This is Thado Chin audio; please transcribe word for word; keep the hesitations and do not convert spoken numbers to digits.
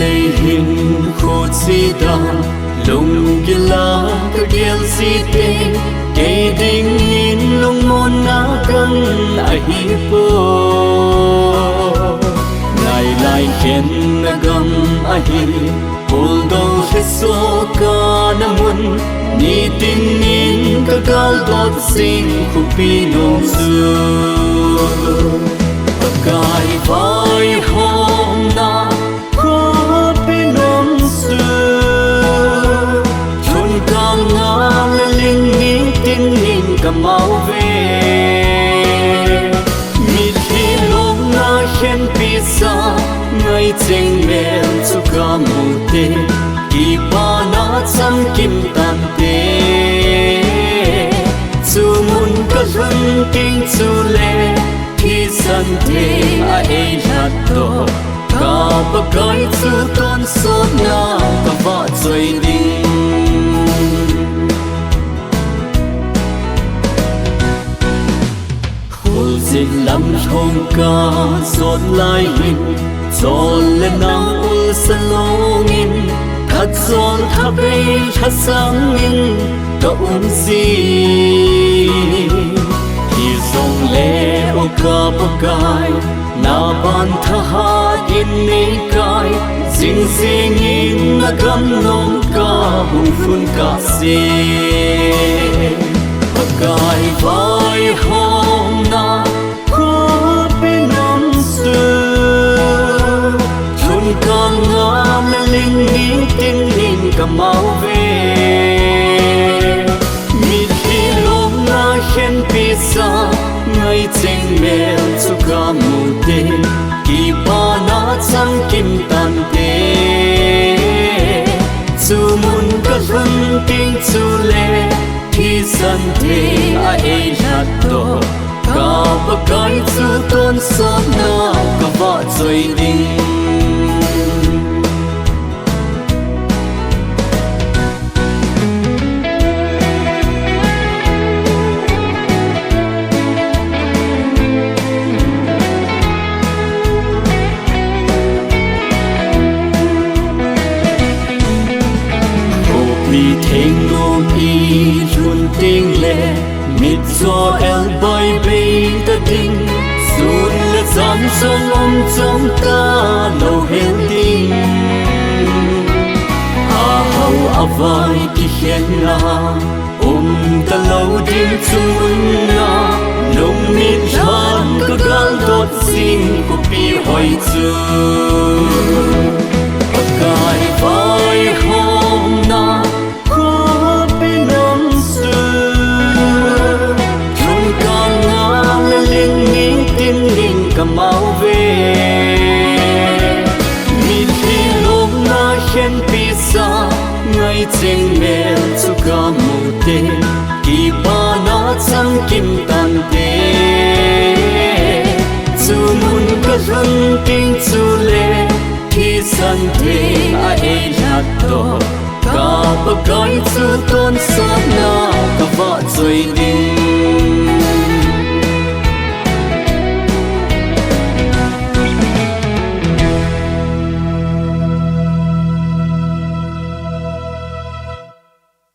Leihin khuchi dan, lunggila kagel jiteng, kei dingin lungmonna gam ahipoi. Nailai khenna gam ahi, puldou lhesoh kana mun, nitin in kagaldot jing khopi nom chu. Pakai vaihomna khopi nom chu, lhun kanga laling nitin in kamau ve. Mitlhi lungna khenpi sa, ngaicheng mel chu kamu teng, kipana chamkim tante. Chu mun kalhun teng chule, thisan theng a eilhat doh, ka Pakai chu tonsotna kavahchoi ding. Kholjin lamlhong kajot laiyin, chol le nang ulsa longin, khat chol khat bei lhasangin kaum ji. Hijongle o ka Pakai, naban thahat in neikai, jingjing in nagam nom kahung lhun kahse. Pakai vaihomna khopi nom chu, lhun kanga laling nitin in kamau ve. Mitlhi lungna khenpi sa, ngaicheng mel chu kamu teng, kipana chamkim tante. Chu mun kalhun teng chule, thisan theng a eilhat doh, ka Pakai chu tonsotna kavahchoi ding. Khopi theng nom ilhun tengle, mitcho elbai bei ta ding, sun le jan jong um jong talou hel ding. Ahao avai kikhenna um talou ding chu munna, lungmit lhan kagaldot jing khopi hoi chu. Pakai vaihomna khopi nom chu, lhun kanga laling nitin in kamau ve. Mitlhi lungna khenpi sa, ngaicheng mel chu kamu teng, kipana chamkim tante. Chu mun kalhun teng chule, thisan theng a eilhat doh, ka Pakai chu ton